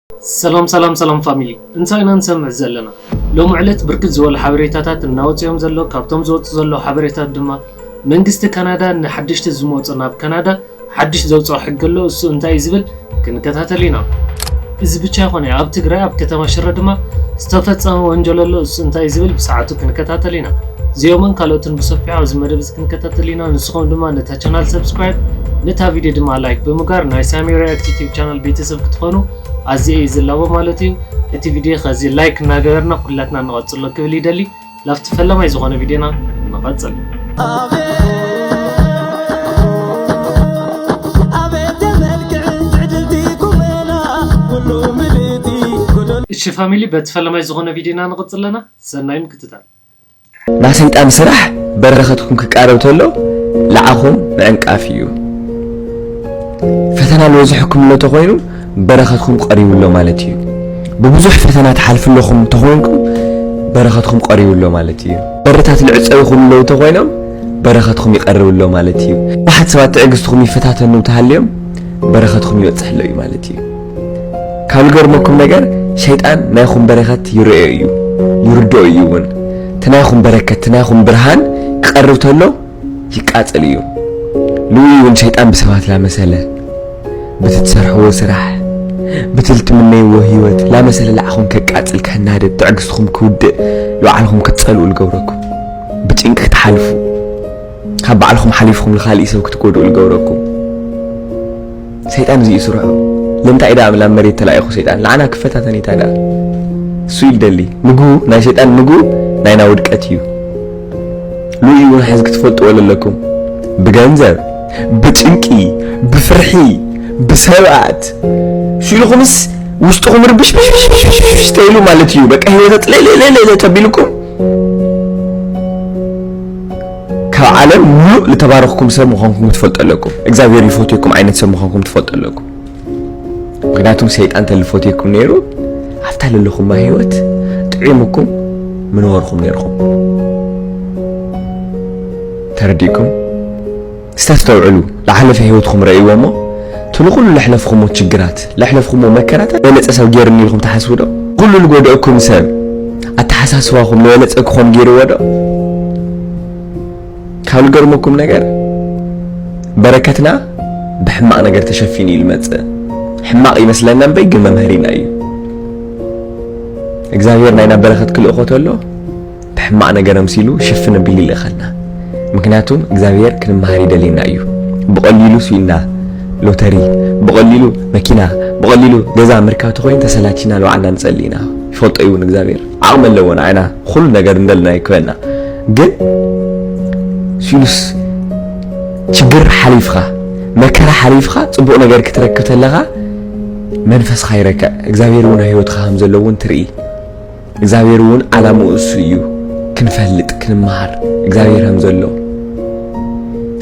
ሰላም ሰላም ሰላም ፋሚሊ፣ እንታይ ኢና ንሰምዕ ዘለና? ሎም ዕለት ብርክት ዝበሉ ሓበሬታታት እናወፅኦም ዘሎ። ካብቶም ዝወፁ ዘለዉ ሓበሬታት ድማ መንግስቲ ካናዳ ንሓደሽቲ ዝመፁ ናብ ካናዳ ሓድሽ ዘውፅኦ ሕጊ ኣሎ። እሱ እንታይ እዩ ዝብል ክንከታተል ኢና። እዚ ብቻ ይኾነ፣ ኣብ ትግራይ ኣብ ከተማ ሽረ ድማ ዝተፈፀመ ወንጀል ኣሎ። እሱ እንታይ እዩ ዝብል ብሰዓቱ ክንከታተል ኢና። እዚኦምን ካልኦትን ብሰፊሑ ኣብዚ መደብ እዚ ክንከታተል ኢና። ንስኹም ድማ ነታ ቻናል ሰብስክራይብ፣ ነታ ቪድዮ ድማ ላይክ ብምግባር ናይ ሳሚ ሪያክት ዩቲዩብ ቻናል ቤተሰብ ክትኾኑ ኣዝየ እየ ዝላቦ ማለት እዩ። እቲ ቪድዮ ከዚ ላይክ እናገበርና ኩላትና ንቐጽሎ ክብል ይደሊ። ላብቲ ፈለማይ ዝኾነ ቪድዮና ንቐጽል። እሺ ፋሚሊ፣ በቲ ፈለማይ ዝኾነ ቪድዮና ንቐጽል ኣለና። ሰናይ ምክትታል። ናሰይጣን ስራሕ በረኸትኩም ክቃረብ ተሎ ንዓኹም ምዕንቃፍ እዩ። ፈተና ዝበዝሐኩም ኣሎ ተኾይኑ በረኸትኩም ቀሪቡ ኣሎ ማለት እዩ። ብብዙሕ ፈተና ትሓልፉ ኣለኹም ተኾይንኩም በረኸትኩም ቀሪቡ ኣሎ ማለት እዩ። በርታት ዝዕጸው ይኹኑ ኣለዉ ተኾይኖም በረኸትኩም ይቐርብ ኣሎ ማለት እዩ። ብዙሓት ሰባት ትዕግስትኹም ይፈታተኑ ተሃልዮም በረኸትኩም ይበጽሕ ኣሎ እዩ ማለት እዩ። ካብ ዝገርመኩም ነገር ሸይጣን ናይኹም በረኸት ይርእዮ እዩ፣ ይርድኦ እዩ እውን። እቲ ናይኹም በረከት፣ እቲ ናይኹም ብርሃን ክቐርብ ተሎ ይቃጸል እዩ። ልውይ እውን ሸይጣን ብሰባት ላመሰለ፣ ብቲ ትሰርሕዎ ስራሕ፣ ብቲ ልትምነይዎ ህይወት ላመሰለ ንዓኹም ከቃጽል፣ ከናድድ፣ ትዕግስትኹም ክውድእ፣ ንባዕልኹም ክትጸልኡ ልገብረኩም፣ ብጭንቂ ክትሓልፉ፣ ካብ ባዕልኹም ሓሊፍኹም ንኻሊእ ሰብ ክትጎድኡ ልገብረኩም። ሰይጣን እዚ እዩ ስርሑ። ልምንታይ ደኣ ምላብ መሬት ተላኢኹ ሰይጣን? ንዓና ክፈታተን እዩ ታዲያ። እሱ እዩ ልደሊ። ምግቡ፣ ናይ ሰይጣን ምግቡ ናይና ውድቀት እዩ። ልኡይ እውን ሕዚ ክትፈልጥዎ ለለኩም። ብገንዘብ፣ ብጭንቂ፣ ብፍርሒ፣ ብሰባት ሽኢልኹምስ ውሽጥኹም ርብሽብሽብሽብሽ ተይሉ ማለት እዩ። በቃ ህይወተ ጥሌሌሌሌ ተቢልኩም ካብ ዓለም ሙሉእ ልተባረኽኩም ሰብ ምዃንኩም ክትፈልጡ ኣለኩም። እግዚኣብሔር ይፈትየኩም ዓይነት ሰብ ምዃንኩም ትፈልጡ ኣለኩም። ምክንያቱም ሰይጣን ተልፈትየኩም ነይሩ ኣብታ ለለኹማ ህይወት ጥዒሙኩም ምነበርኹም ነይርኹም። ተረዲእኩም? ስተስተውዕሉ፣ ዝሓለፈ ህይወትኩም ረእይዎ እሞ፣ እቲ ንኹሉ ለሕለፍኹሞ ችግራት፣ ለሕለፍኹሞ መከራታት፣ ዝበለጸ ሰብ ገይሩኒ ኢልኩም ትሓስቡ ዶ? ኩሉ ዝጎደእኩም ሰብ፣ ኣተሓሳስባኹም ዝበለጸ ክኾን ገይርዎ ዶ? ካብ ዝገርመኩም ነገር፣ በረከትና ብሕማቕ ነገር ተሸፊኑ እዩ ዝመጽእ። ሕማቕ ይመስለና እምበይ፣ ግን መምሃሪና እዩ። እግዚኣብሔር ናይና በረከት ክልእኾ ተሎ፣ ብሕማቕ ነገር ኣምሲሉ ሽፍን ኣቢሉ ይልእኸልና። ምክንያቱም እግዚኣብሔር ክንመሃር ይደልየና እዩ። ብቐሊሉ ስኢልና ሎተሪ፣ ብቐሊሉ መኪና፣ ብቐሊሉ ገዛ ምርካብ ተኾይኑ ተሰላቺና ንባዕልና ንጸሊ ኢና። ይፈልጦ እውን እግዚኣብሔር። ዓቕሚ ኣለዎ ንዓና ኩሉ ነገር እንደልና ይክበና። ግን ስኢሉስ ችግር ሓሊፍኻ፣ መከራ ሓሊፍኻ ጽቡቕ ነገር ክትረክብ ተለኻ መንፈስኻ ይረክዕ። እግዚኣብሔር እውን ኣብ ህይወትኻ ከም ዘሎ እውን ትርኢ። እግዚኣብሔር እውን ዓላምኡ እሱ እዩ። ክንፈልጥ፣ ክንመሃር እግዚኣብሔር ከም ዘሎ፣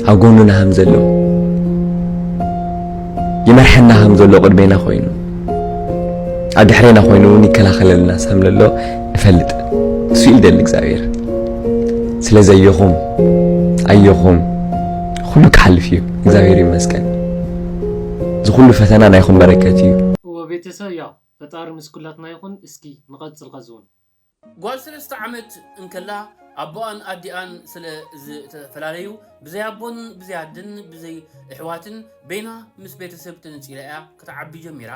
ኣብ ጎንና ከም ዘሎ፣ ይመርሐና ከም ዘሎ፣ ቅድሜና ኮይኑ፣ ኣብ ድሕሬና ኮይኑ እውን ይከላኸለልና ከም ዘሎ ንፈልጥ። እሱ እዩ ዝደሊ እግዚኣብሔር። ስለዚ ኣየኹም፣ ኣየኹም፣ ኩሉ ክሓልፍ እዩ። እግዚኣብሔር ይመስገን። እዚ ኩሉ ፈተና ናይኹም በረከት እዩ። እወ ቤተሰብ፣ ያው ፈጣሪ ምስ ኩላትና ይኹን። እስኪ ንቐጽል። ከዚ እውን ጓል ሰለስተ ዓመት እንከላ ኣቦኣን ኣዲኣን ስለ ዝተፈላለዩ ብዘይ ኣቦን ብዘይ ኣድን ብዘይ ኣሕዋትን በይና ምስ ቤተሰብ ተነጺላ እያ ክትዓቢ ጀሚራ።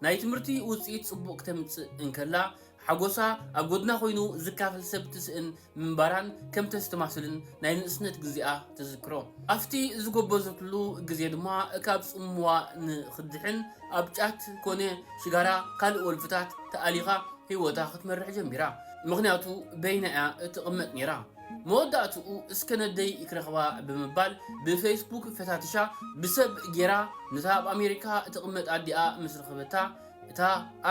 ናይ ትምህርቲ ውጽኢት ጽቡቕ ክተምጽእ እንከላ ሓጎሳ ኣብ ጎድና ኮይኑ ዝካፈል ሰብ ትስእን ምንባራን ከም ተስተማስልን ናይ ንእስነት ግዜኣ ትዝክሮ። ኣብቲ ዝጎበዘትሉ ግዜ ድማ ካብ ጽምዋ ንኽድሕን ኣብ ጫት ኮነ ሽጋራ ካልእ ወልፍታት ተኣሊኻ ህይወታ ክትመርሕ ጀሚራ። ምኽንያቱ በይና እያ እትቕመጥ ነይራ። መወዳእትኡ እስከ ነደይ ክረኽባ ብምባል ብፌስቡክ ፈታቲሻ ብሰብ ጌራ ነታ ኣብ ኣሜሪካ እትቕመጥ ኣዲኣ ምስ ረኸበታ እታ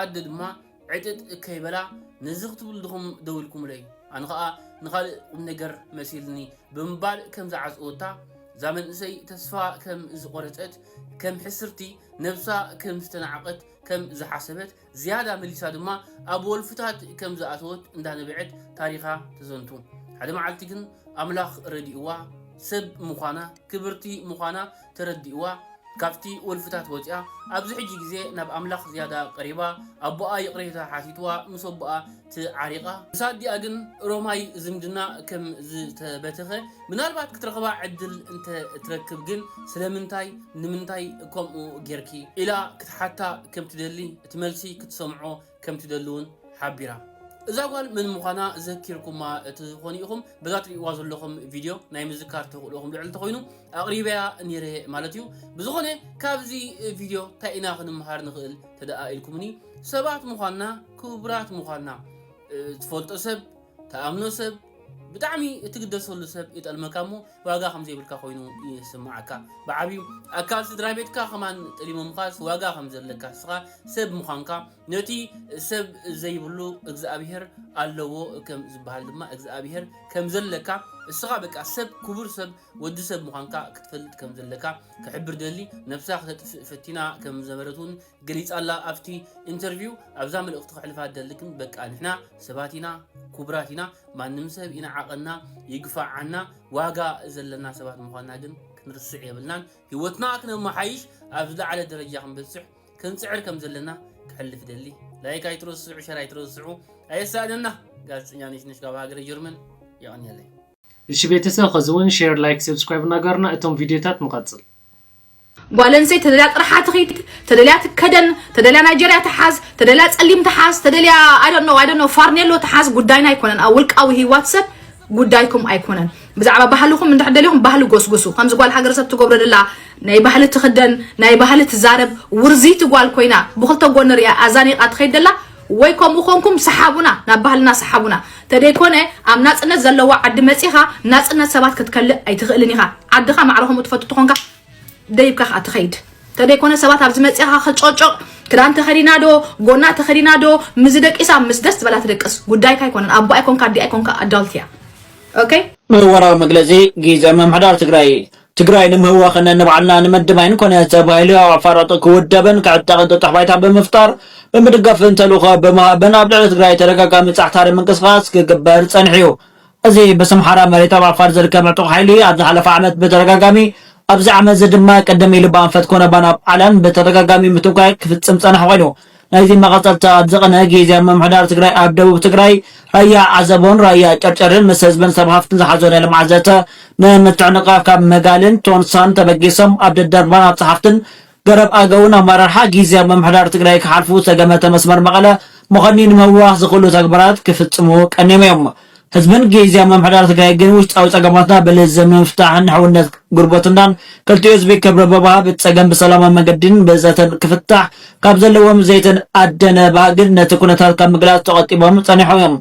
ኣደ ድማ ዕጥጥ ከይበላ ነዚ ክትብሉ ድኹም ደው ኢልኩምለይ ኣነ ኸኣ ንኻልእ ቁምነገር መሲልኒ ብምባል ከም ዝዓጽወታ እዛ መንእሰይ ተስፋ ከም ዝቖረጸት ከም ሕስርቲ ነብሳ ከም ዝተናዕቐት ከም ዝሓሰበት ዝያዳ መሊሳ ድማ ኣብ ወልፍታት ከም ዝኣተወት እንዳነበዐት ታሪኻ ተዘንቱ። ሓደ መዓልቲ ግን ኣምላኽ ረዲእዋ ሰብ ምዃና ክብርቲ ምዃና ተረዲእዋ ካብቲ ወልፍታት ወጺኣ ኣብዚ ሕጂ ግዜ ናብ ኣምላኽ ዝያዳ ቀሪባ፣ ኣቦኣ ይቕሬታ ሓቲትዋ ምስ ኣቦኣ ትዓሪቓ። ምስ ኣዲኣ ግን ሮማይ ዝምድና ከም ዝተበተኸ፣ ምናልባት ክትረኽባ ዕድል እንተ ትረክብ ግን ስለምንታይ፣ ንምንታይ ከምኡ ጌርኪ ኢላ ክትሓታ ከም ትደሊ እቲ መልሲ ክትሰምዖ ከም ትደሊ እውን ሓቢራ። እዛ ጓል መን ምዃና ዘኪርኩማ ትኾኑ ኢኹም። በዛ ትርእይዋ ዘለኹም ቪድዮ ናይ ምዝካር ተኽእሎኹም ልዕሊ ተኾይኑ ኣቕሪበያ ነይረ ማለት እዩ። ብዝኾነ ካብዚ ቪድዮ እንታይ ኢና ክንምሃር ንኽእል ተደኣ ኢልኩምኒ፣ ሰባት ምዃንና፣ ክቡራት ምዃንና፣ እ፣ ትፈልጦ ሰብ፣ ትኣምኖ ሰብ፣ ብጣዕሚ እትግደሰሉ ሰብ ይጠልመካ እሞ ዋጋ ከም ዘይብልካ ኮይኑ ይስምዓካ። ብዓብዩ ኣካል ስድራ ቤትካ ከማን ጠሊሞምኻስ ዋጋ ከም ዘለካ ንስኻ ሰብ ምዃንካ፣ ነቲ ሰብ ዘይብሉ እግዚኣብሄር ኣለዎ ከም ዝበሃል ድማ እግዚኣብሄር ከም ዘለካ፣ እስኻ በቃ ሰብ፣ ክቡር ሰብ፣ ወዲ ሰብ ምዃንካ ክትፈልጥ ከም ዘለካ ክሕብር ደሊ። ነብሳ ክተጥፍእ ፈቲና ከም ዝነበረት እውን ገሊጻ ኣላ ኣብቲ ኢንተርቪው። ኣብዛ መልእኽቲ ከሕልፋ ደሊ ግን በቃ ንሕና ሰባት ኢና፣ ክቡራት ኢና፣ ማንም ሰብ ይንዓቐና፣ ይግፋዓና፣ ዋጋ ዘለና ሰባት ምዃንና ግን ክንርስዕ የብልናን። ህይወትና ክነመሓይሽ ኣብ ዝለዓለ ደረጃ ክንበጽሕ ክንጽዕር ከም ዘለና ክሕልፍ ደሊ። ላይክ ኣይትረስዑ፣ ሸር ኣይትረስዑ። ኣየሳእነና። ጋዜጠኛ ነሽነሽ ካብ ሃገረ ጀርመን። የቐንየለይ። እሺ ቤተሰብ፣ ከዚ እውን ሼር፣ ላይክ፣ ሰብስክራይብ እናገርና እቶም ቪድዮታት ንቐጽል። ጓል ኣንስተይቲ ተደልያ ጥርሓ ትኺድ፣ ተደልያ ትከደን፣ ተደልያ ናይጀርያ ትሓዝ፣ ተደልያ ጸሊም ትሓዝ፣ ተደልያ I don't know, I don't know, ፋርኔሎ ትሓዝ፣ ጉዳይና ኣይኮነን። ኣብ ውልቃዊ ህይወት ሰብ ጉዳይኩም ኣይኮነን። ብዛዕባ ባህልኹም እንድሕር ደሊኹም ባህሊ ጎስጉሱ። ከምዚ ጓል ሃገረሰብ ትገብሮ ደላ ናይ ባህሊ ትኽደን፣ ናይ ባህሊ ትዛረብ፣ ውርዝይቲ ጓል ኮይና ብኽልተ ጎኒ ሪኣ ኣዛኒቓ ትኸይድ ደላ፣ ወይ ከምኡ ኮንኩም ሰሓቡና፣ ናብ ባህልና ሰሓቡና። ተደይኮነ ኣብ ናጽነት ዘለዋ ዓዲ መጺኻ ናጽነት ሰባት ክትከልእ ኣይትኽእልን ኢኻ። ዓድኻ ማዕረ ከምኡ ትፈቱ ተኾንካ ደይብካ ከዓ ትኸይድ። ተደይኮነ ሰባት ኣብዚ መጺኻ ክጨጨቕ፣ ክዳን ተኸዲና ዶ፣ ጎና ተኸዲና ዶ፣ ምዚ ደቂሳ ምስ ደስ ዝበላ ትደቅስ። ጉዳይካ ኣይኮነን። ኣቦ ኣይኮንካ፣ ኣዲ ኣይኮንካ፣ ኣዳልት እያ። ኦኬ? ምህዋራዊ መግለጺ ግዜ ምምሕዳር ትግራይ። ትግራይ ንምህዋኽን ንባዕልና ንምድማይን ኮነ ተባሂሉ ኣብ ኣፋራጡ ክውደብን ክዕጠቕን ጥጡሕ ባይታ ብምፍጣር ብምድጋፍን ተልእኾ ብምሃብን ኣብ ልዕሊ ትግራይ ተደጋጋሚ ጻዕታሪ ምንቅስቓስ ክግበር ጸኒሑ እዩ። እዚ ብስም ሓራ መሬት ኣብ ዓፋር ዝርከብ ዕጡቕ ሓይሊ ኣብ ዝሓለፈ ዓመት ብተደጋጋሚ፣ ኣብዚ ዓመት እዚ ድማ ቅድም ኢሉ ብኣንፈት ኮነ ባናብ ዓላን ብተደጋጋሚ ምትንኳይ ክፍጽም ጸንሐ ኮይኑ፣ ናይዚ መቐጸልታ ኣብ ዝቕነ ግዜ ምምሕዳር ትግራይ ኣብ ደቡብ ትግራይ ራያ ዓዘቦን ራያ ጨርጨርን ምስ ህዝብን ሰብ ሃፍትን ዝሓዞ ናይ ልምዓት ዘተ ንምትዕንቓፍ ካብ መጋልን ቶንሳን ተበጊሶም ኣብ ደደርባን ኣብ ጸሓፍትን ገረብ ኣገውን ኣመራርሓ ግዜ ምምሕዳር ትግራይ ክሓልፉ ዝተገመተ መስመር መቐለ መኾኒ ንምህዋኽ ዝኽእሉ ተግባራት ክፍጽሙ ቀኒዮም እዮም። ህዝብን ግዜ ምምሕዳር ትግራይ ግን ውሽጣዊ ጸገማትና ብልዝብ ንምፍታሕን ንሕውነት ጉርብትናን ክልቲኡ ህዝቢ ክብሪ ብምሃብ እቲ ጸገም ብሰላማዊ መንገዲን ብዘተን ክፍታሕ ካብ ዘለዎም ዘይተን ኣደነ ባህግን ነቲ ኩነታት ካብ ምግላጽ ተቖጢቦም ጸኒሖም እዮም።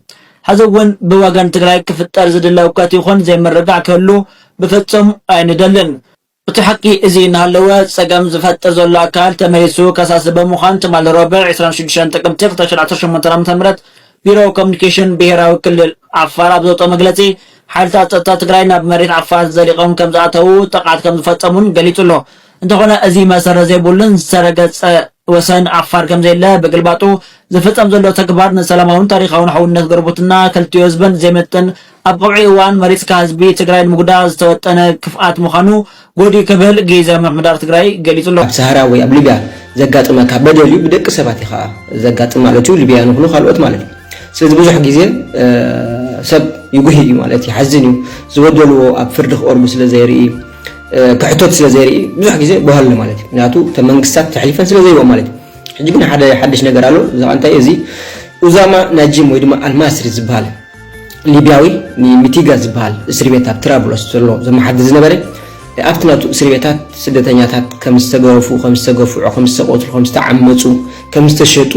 ሕዚ እውን ብወገን ትግራይ ክፍጠር ዝድለ እውከት ይኹን ዘይምርግጋዕ ክህሉ ብፍጹም ኣይንደልን። እቲ ሓቂ እዚ እናሃለወ፣ ጸገም ዝፈጥር ዘሎ ኣካል ተመሊሱ ከሳሲ ብምዃን፣ ትማሊ ረቡዕ ዕስራን ሽዱሽተን ጥቅምቲ ክልተ ሺሕ ዓሰርተ ሸሞንተ ዓመተ ምህረት ቢሮ ኮሙኒኬሽን ብሄራዊ ክልል ዓፋር ኣብ ዘውፅኦ መግለፂ፣ ሓይልታት ጸጥታ ትግራይ ናብ መሬት ዓፋር ዘሊቖም ከም ዝኣተዉ፣ ጥቕዓት ከም ዝፈጸሙን ገሊጹ ኣሎ። እንተኾነ፣ እዚ መሰረት ዘይብሉን ዝተረገጸ ወሰን ዓፋር ከም ዘየለ ብምግላጹ፣ ዝፍጸም ዘሎ ተግባር ንሰላማውን ታሪኻውን ሕውነት ጉርብትና ክልቲኡ ህዝብን ዘይምጥን፣ ኣብ ቀውዒ እዋን መሪጽካ ህዝቢ ትግራይ ንምጉዳእ ዝተወጠነ ክፍኣት ምዃኑ ጎድዩ ክብል ግዜ ምምሕዳር ትግራይ ገሊጹ ኣሎ። ኣብ ሰሃራ ወይ ኣብ ሊብያ ዘጋጥመካ በደል እዩ፣ ብደቂ ሰባት እዩ ከዓ ዘጋጥም ማለት እዩ። ሊብያውያን ይኹኑ ካልኦት ማለት እዩ። ስለዚ ብዙሕ ግዜ፣ እ፣ ሰብ ይጉሂ እዩ ማለት ይሓዝን እዩ። ዝበደልዎ ኣብ ፍርዲ ክቐርቡ ስለ ዘይርኢ፣ እ፣ ክሕተቱ ስለ ዘይርኢ ብዙሕ ግዜ በሃሉ ማለት እዩ። ምክንያቱ እተን መንግስታት ተሕሊፈን ስለ ዘይህቦም ማለት እዩ። ሕጂ ግን ሓደ ሓድሽ ነገር ኣሎ። እዚ ከዓ እንታይ እዩ? እዚ ኡዛማ ናጂም ወይ ድማ ኣልማስሪ ዝበሃል ሊብያዊ፣ ኒ-፣ ሚቲጋ ዝበሃል እስር ቤት ኣብ ትራብሎስ ዘሎ ዘመሓድር ዝነበረ፣ ኣብቲ ናቱ እስር ቤታት ስደተኛታት ከም ዝተገረፉ፣ ከም ዝተገፍዑ፣ ከም ዝተቐትሉ፣ ከም ዝተዓመጹ፣ ከም ዝተሸጡ፣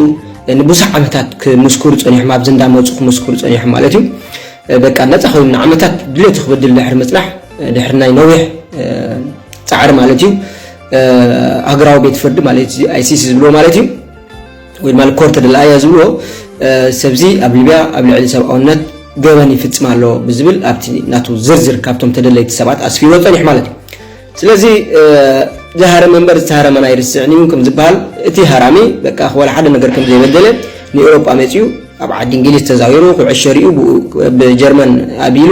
ንብዙሕ ዓመታት ክምስክሩ ጸኒሖም፣ ኣብዚ እንዳመጹ ክምስክሩ ጸኒሖም ማለት እዩ። በቃ ነጻ ኮይኑ ንዓመታት ድሌቱ ክበድል ድሕሪ ምጽናሕ፣ ድሕሪ ናይ ነዊሕ ጻዕሪ ማለት እዩ፣ ሃገራዊ ቤት ፍርዲ ማለት እዚ ኣይ ሲ ሲ ዝብልዎ ማለት እዩ። ወይ ድማ ኮርት ደል ኣያ ዝብልዎ፣ እ፣ ሰብዚ ኣብ ሊብያ ኣብ ልዕሊ ሰብኣውነት ገበን ይፍጽም ኣሎ ብዝብል ኣብቲ ናቱ ዝርዝር ካብቶም ተደለይቲ ሰባት ኣስፊርዎ ጸኒሑ ማለት እዩ። ስለዚ፣ እ፣ ዝሃረመ እምበር ዝተሃረመን ኣይርስዕን እዩ ከም ዝበሃል፣ እቲ ሃራሚ በቃ ወላ ሓደ ነገር ከም ዘይበደለ ንኤውሮጳ መጺኡ ኣብ ዓዲ እንግሊዝ ተዛዊሩ ኩዕሾ ሪኡ ብኡ፣ ብጀርመን ኣቢሉ፣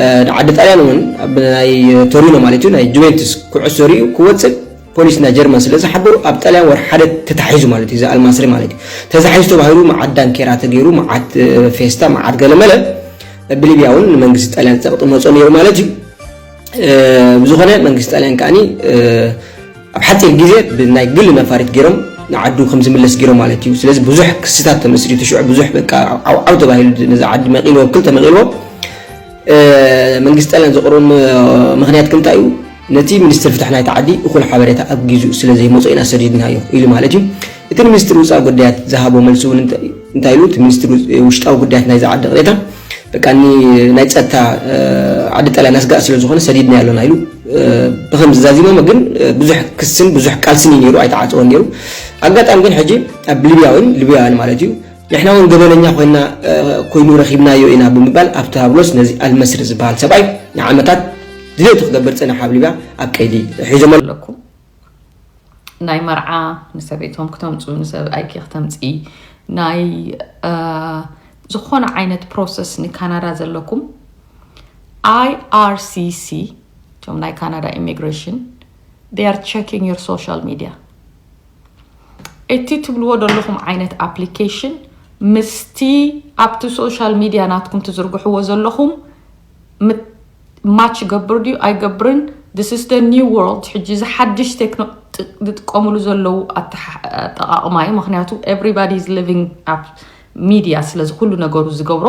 እ፣ ንዓዲ ጣልያን እውን ኣብ ናይ ቶሪኖ ማለት እዩ ናይ ጁቬንቱስ ኩዕሾ ሪኡ ክወጽእ ፖሊስ ናይ ጀርመን ስለ ዝሓበሩ ኣብ ጣልያን ወር ሓደ ተታሒዙ ማለት እዩ። እዚ ኣልማስሪ ማለት እዩ ተታሒዙ ተባሂሉ መዓት ዳንኬራ ተገይሩ፣ መዓት ፌስታ፣ መዓት ገለመለ ብሊብያ እውን ንመንግስቲ ጣልያን ፀቕጢ መፆ ነይሩ ማለት እዩ። ብዝኾነ መንግስቲ ጣልያን ከዓኒ ኣብ ሓፂር ግዜ ብናይ ግሊ ነፋሪት ገይሮም ንዓዱ ከም ዝምለስ ገይሮም ማለት እዩ። ስለዚ ብዙሕ ክስታት ተመስሪቱ ሽዑ ብዙሕ በቃ ዓውዓው ተባሂሉ ነዚ ዓዲ መቒልዎ ክልተ መቒልዎ መንግስቲ ጣልያን ዘቕርቦ ምኽንያት ከምታይ እዩ? ነቲ ሚኒስትር ፍትሒ ናይቲ ዓዲ እኹል ሓበሬታ ኣብ ጊዜኡ ስለ ዘይመጾ ኢና ሰዲድናዮ ኢሉ ማለት እዩ። እቲ ሚኒስትር ውፃእ ጉዳያት ዝሃቦ መልሲ እውን እንታይ ኢሉ? እቲ ሚኒስትር ውሽጣዊ ጉዳያት ናይዚ ዓዲ ቅሬታ በቃ ናይ ፀጥታ ዓዲ ጣልያን ኣስጋእ ስለ ዝኾነ ሰዲድና ያለና ኢሉ ብከምዚ ዛዚሞም ግን ብዙሕ ክስን ብዙሕ ቃልስን እዩ ነይሩ፣ ኣይተዓፀወን ነይሩ። ኣጋጣሚ ግን ሕጂ ኣብ ሊብያውን ሊብያውያን ማለት እዩ ንሕና እውን ገበነኛ ኮይና ኮይኑ ረኺብናዮ ኢና ብምባል ኣብቲ ኣብሎስ ነዚ ኣልመስሪ ዝበሃል ሰብኣይ ንዓመታት ድሌቱ ክገብር ፀንሕ ኣብ ሊብያ ኣብ ቀይዲ ሒዞም ኣለኩም። ናይ መርዓ ንሰበይቶም ክተምፁ ንሰብኣይኪ ክተምፂ ናይ ዝኾነ ዓይነት ፕሮሰስ ንካናዳ ዘለኩም I R C C እቶም ናይ ካናዳ ኢሚግሬሽን they are checking your social media እቲ ትብልዎ ዘለኹም ዓይነት ኣፕሊኬሽን ምስቲ ኣብቲ ሶሻል ሚድያ ናትኩም ትዝርግሕዎ ዘለኹም ማች ይገብር ድዩ ኣይገብርን? This is the new world። ሕጂ እዚ ሓድሽ ቴክኖ ዝጥቀሙሉ ዘለዉ ኣጠቓቕማ እዩ። ምክንያቱ everybody is living ኣብ ሚድያ ስለዚ ኩሉ ነገሩ ዝገብሮ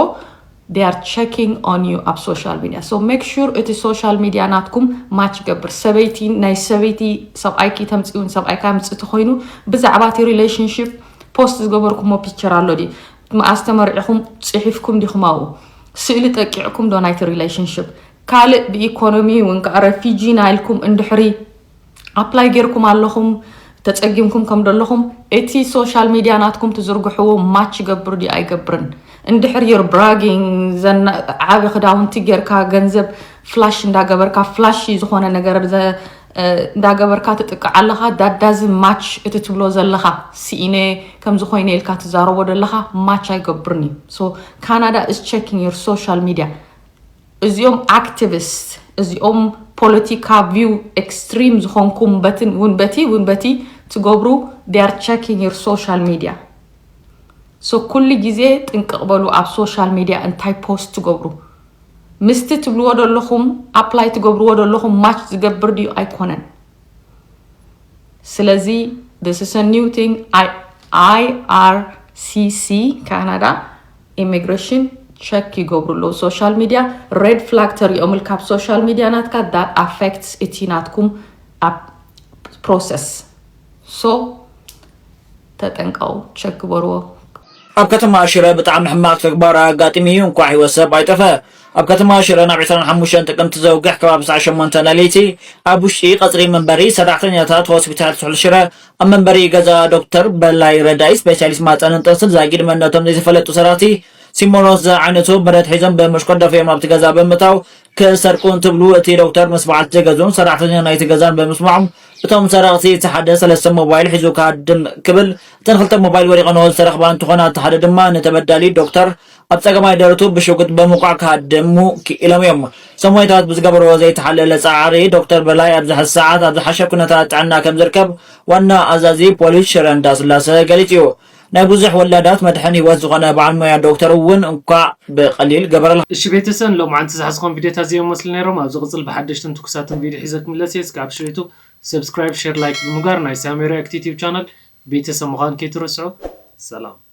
they are checking on you ኣብ ሶሻል ሚድያ so make sure እቲ ሶሻል ሚድያ ናትኩም ማች ይገብር። ሰበይቲ ናይ ሰበይቲ ሰብኣይኪ ተምፅውን ሰብኣይካ ምፅእ ተኮይኑ ብዛዕባ እቲ ሪሌሽንሽፕ ፖስት ዝገበርኩሞ ፒክቸር ኣሎ ድዩ? መኣስ ተመርዒኹም ፅሒፍኩም ዲኹም ኣብኡ? ስእሊ ጠቂዕኩም ዶ ናይቲ ሪሌሽንሽፕ? ካልእ ብኢኮኖሚ እውን ከዓ ረፊጂ ናይልኩም እንድሕሪ ኣፕላይ ጌርኩም ኣለኹም ተፀጊምኩም ከም ዘለኹም እቲ ሶሻል ሚድያ ናትኩም ትዝርግሕዎ ማች ይገብር ድዩ ኣይገብርን? እንድሕር you're bragging ዘና ዓቢ ክዳውንቲ ጌርካ ገንዘብ ፍላሽ እንዳገበርካ ፍላሺ ዝኾነ ነገር እንዳገበርካ ትጥቅዕ ኣለኻ that doesn't match እቲ ትብሎ ዘለኻ ስኢነ ከምዚ ኮይነ ኢልካ ትዛረቦ ዘለኻ ማች ኣይገብርን እዩ so Canada is checking your social media እዚኦም ኣክቲቪስት እዚኦም ፖለቲካ ቪው ኤክስትሪም ዝኾንኩም በትን እውን በቲ እውን በቲ ትገብሩ they are checking your social media so ኩሉ ግዜ ጥንቅቕ በሉ ኣብ ሶሻል ሚድያ እንታይ ፖስት ትገብሩ ምስቲ ትብልዎ ዘለኹም ኣፕላይ ትገብርዎ ዘለኹም ማች ዝገብር ድዩ ኣይኮነን ስለዚ this is a new thing I R C C ካናዳ ኢሚግሬሽን ቸክ ይገብሩ ኣለዉ ሶሻል ሚድያ ሬድ ፍላግ ተሪኦምልካ ኣብ ሶሻል ሚድያ ናትካ that affects እቲ ናትኩም ኣብ ፕሮሰስ so ተጠንቀቑ ቸክ ግበርዎ ኣብ ከተማ ሽረ ብጣዕሚ ሕማቕ ተግባር ኣጋጢሙ እዩ እንኳዕ ህይወት ሰብ ኣይጠፈ ኣብ ከተማ ሽረ ናብ ዕስራን ሓሙሽተን ጥቅምቲ ዘውግሕ ከባቢ ሰዓት ሸሞንተ ለይቲ ኣብ ውሽጢ ቀፅሪ መንበሪ ሰራሕተኛታት ሆስፒታል ስሑል ሽረ ኣብ መንበሪ ገዛ ዶክተር በላይ ረዳኢ ስፔሻሊስት ማፀንን ጥንስን ዛጊድ መንነቶም ዘይተፈለጡ ሰራሕቲ ሲሞኖስ ዝዓይነቱ ብረት ሒዞም ብመሽኮር ደፊኦም ኣብቲ ገዛ ብምእታው ክሰርቁ እንትብሉ እቲ ዶክተር ምስ በዓልቲ ገዝኡን ሰራሕተኛ ናይቲ ገዛን ብምስምዖም እቶም ሰረቕቲ እቲ ሓደ ሰለስተ ሞባይል ሒዙ ክሃድም ክብል እተን ክልተ ሞባይል ወዲቐንኦ ዝተረኽባ እንትኾና እቲ ሓደ ድማ ንተበዳሊ ዶክተር ኣብ ፀገማይ ደረቱ ብሽጉጥ ብምውቃዕ ክሃድሙ ክኢሎም እዮም። ሰሞይታት ብዝገበርዎ ዘይተሓለለ ፃዕሪ ዶክተር በላይ ኣብዚ ሕዚ ሰዓት ኣብ ዝሓሸ ኩነታት ጥዕና ከም ዝርከብ ዋና ኣዛዚ ፖሊስ ሽረ እንዳስላሰ ገሊፁ እዩ። ናይ ብዙሕ ወላዳት መድሕን ህይወት ዝኾነ በዓል ሞያ ዶክተር እውን እንኳዕ ብቐሊል ገበረልካ። እሺ ቤተሰብ ንሎማዓንቲ ዝሓዝኾም ቪዲዮታት እዚኦም መስሉ ነይሮም። ኣብ ዝቕፅል ብሓደሽትን ትኩሳትን ቪዲዮ ሒዘ ክምለስ እየ። እስከ ኣብ ሽሬቱ ሰብስክራይብ፣ ሼር፣ ላይክ ብምግባር ናይ ሳሜ ሪያክት ዩቲዩብ ቻናል ቤተሰብ ምዃን ከይትረስዑ። ሰላም።